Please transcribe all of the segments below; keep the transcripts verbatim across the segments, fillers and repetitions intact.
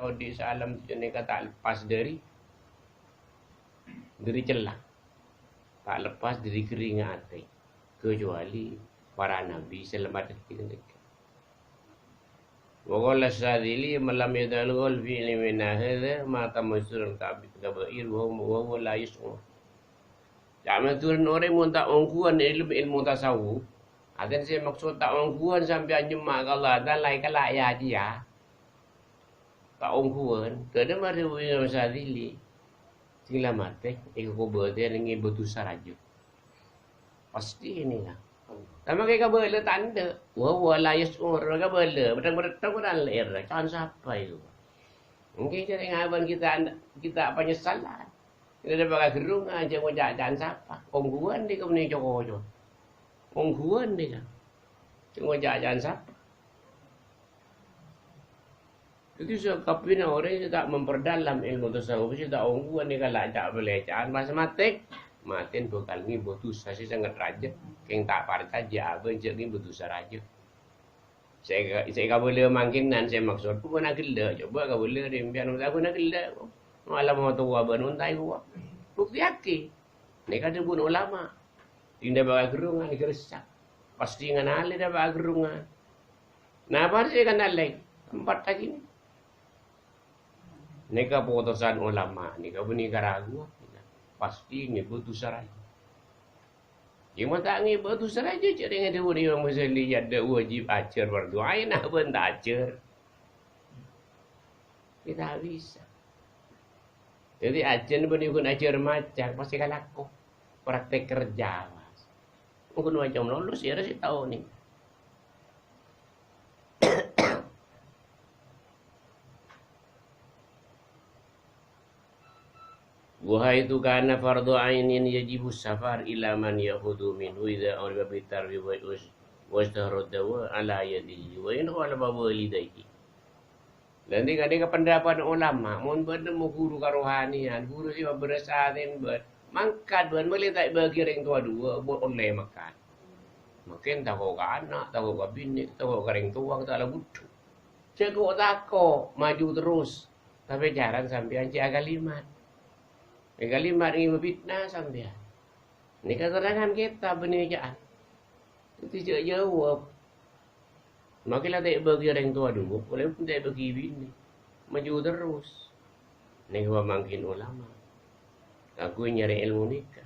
odi' saalam jârèya nèka ta' lepas dâri, dâri cella. Ta' lepas dâri ghâringnga atè. Kecuali para nabi sè la matè ghânèka. Wa qala Syadzili, "Man lam yata'allal fil ilmi min hadza ma tamma yusirrul kab-, kabair wa huwa, wa huwa la yus'ar." Ca'na Madhurân orèng mon ta' ongghuwân èlmo, èlmo tasawuf, artèna sè maksod ta' ongghuwân sampèyan nyemma' ka Allah Ta'ala, èkala' ya-, ya. Ta' ongghuwân, tadâ' marè Imam Syadzili. Sè la matè, èkakobâtè ngibâ dhusa rajâ. Pastè nèka. Tama kè kabâlâ tandhâ. Wa huwa la yus'ar, kabâlâ. Bâdhâng-bâdhâng ta' lèr. Can sapa èko? Ènggi jârèya ngabân kita, kita penyesalan. Kita dâpa' ka ghârungnga, jâ' ngoca' can sapa. Ongghuwân nèka mènè co-koco. Ongghuwân nèka. Jâ' ngoca' can sapa. Dhâddhi sakabbhiyânna orèng sè ta' memperdalam èlmo tasawuf, sè ta' ongghuwân nèka la ca'-paleca'an, pas matè, matèna bhâkal ngibâ dhusa sè sanget rajâ, kèng ta' parcajâ abâ' jâ' ngibâ dhusa rajâ. Sè ka-, sè kabâlâ mangkènan sè maksod, bukan ghellâ', coba kabâlâ rèmpèyan, bukan ghellâ', malah mau towa bân ontaè kowa. Buktèyaghi, nèka dhâbuna ulama. Dâpa' ka ghârungnga nèka rèsak. Pastè nganalè dâpa' ka ghârungnga. Napa sè èkanalè? Empat lagi. Nèka potosan ulama, nèka bânnè karaguan. Pastè ngibâ dhusa rajâ. Coma ta' ngibâ dhusa rajâ, jârèya dhâbuna Imam Ghazali, ya, ta' wajib ajhâr fardu ain, abâ' ta' ajhâr. Kita bisa. Dhâddhi, ajhâr bânnè ghun ajhâr maca, pastè kalako. Praktek kerja, Mas. Ghun maca lulus, ya, sè tao nèka. Wa haitsu kana fardhu ainin yajibu safar ila man ya'khudhu minhu idza ulima bitarwi wa us-, wa istahara dawa ala yadihi wa in khalafa walidayhi. Lah, nèka, nèka pendapat ulama, mon bâ'na nemmo ghuru karohaniyan, ghuru sè mabârâs atèna bâ'na, mangkat bâ'na, malè ta' èbâghi rèng towa duwâ', mon ollè mangkat. Mungkin tako' ka ana', tako' ka binè', tako' ka rèng towa, ta' la budhu. Jhâ' ko'-tako', maju terros, tapè jhârâng sampèyan cè' akalimat. Akalimat ngibâ fitnah sampèyan. Nèka terrangan kètab bânnè ca'an. Dhâddhi jhâ' jâwâb. Makè la ta' èbâghi rèng towa duwâ', polè pon ta' èbâghi binè'. Maju terros. Nèka pamangghina ulama. Kaangghuy nyarè èlmo nèka.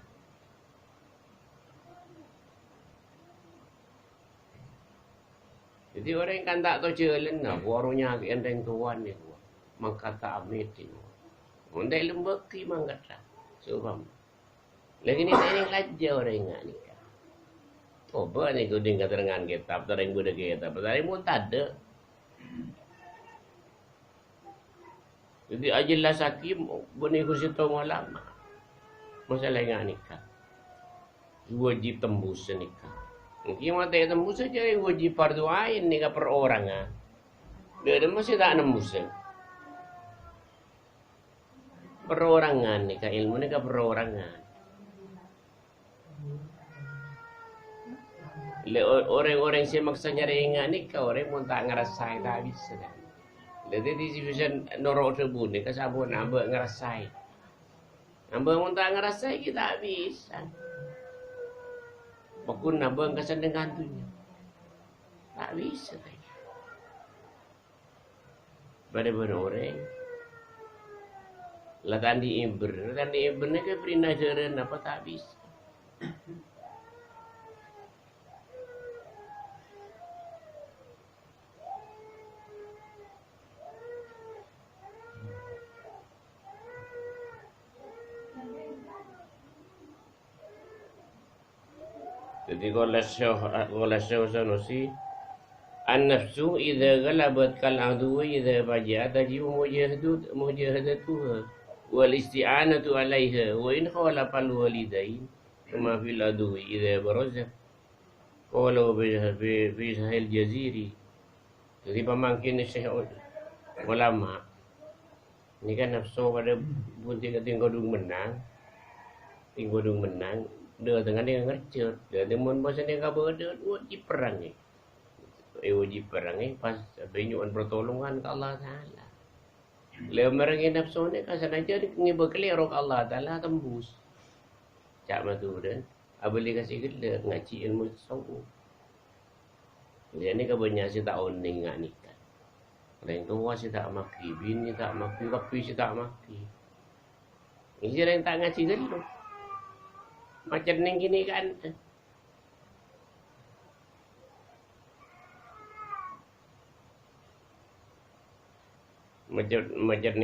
Dhâddhi orèng kan ta' tao jhâlânna, karo nyakè'è rèng towana nèko. Mangkat ta' amèt nèko. Mon ta' èlembâghi mangkaddhâ. Sopama. Lagi nèka neng lajjâ orèng nga' nèka. Coba nèko dhing katerrangan kètab, ta' rèng bâdâ kètab, ta' rèng mon tadâ'. Dhâddhi ajellassaghi bânnè ghun sèttong ulama. Masalah nga' nèka. Wajib tembus nèka. Ènggi matè tembus jârèya wajib fardhu ain nèka perorangan. Dâ' remma sè ta' nembus. Perorangan nèka, èlmo nèka perorangan. Lè o-, orèng-orèng sè maksa nyarè nga' nèka, orèng mon ta' ngarasaè ta' bisa, kan. Lè dhâddhi sè bisa noro' dhâbu nèka sampon abâ' ngarasaè. Abâ' mon ta' ngarasaè ghi' ta' bisa. Paggun abâ' kasennengngan dhunnya. Ta' bisa, kan. Bâdâ bân orèng la ta' andi' èbâr, la ta' andi' èbâr nèka bâri' ajhârân apa ta' bisa. Dhâddhi, qala Syekh, qala Syekh Sanusi, "An-nafsu idza ghalabat kal aduwwi idza faja'at tajibu mujahadatu-, mujahadatuha wal isti'anatu 'alaiha wa in khalafal walidain kama fil aduwwi idza baraza." Qala fi, fi, fi Sahil Jaziri. Dhâddhi, pamangghina Syekh ul-, ulama. Nèka nafsu padâ bunti ka tingkodung mennang. Tingkodung mennang, dâtengnga nèka ngerjhât. Dhâddhi mon pas nèka bâdâ, wajib perrangè. Eh, wajib perrangè pas bânyo'an pertolongan ka Allah Ta'ala. Lè, marèngè nafsona, ka sanajjân ngibâ kalèro ka Allah Ta'ala, tembus. Ca' Madhurâ, abâli ka sè ghellâ', ngajhi èlmo tasawuf. Iyâ, nèka bânnya' sè ta' onèng nga' nèka. Orèng towa sè ta' maghi, binè ta' maghi, kabbhi sè ta' maghi. Iyâ, orèng ta' ngajhi ghâllu. Macet nèng kènè' kan. Macet, macet nèng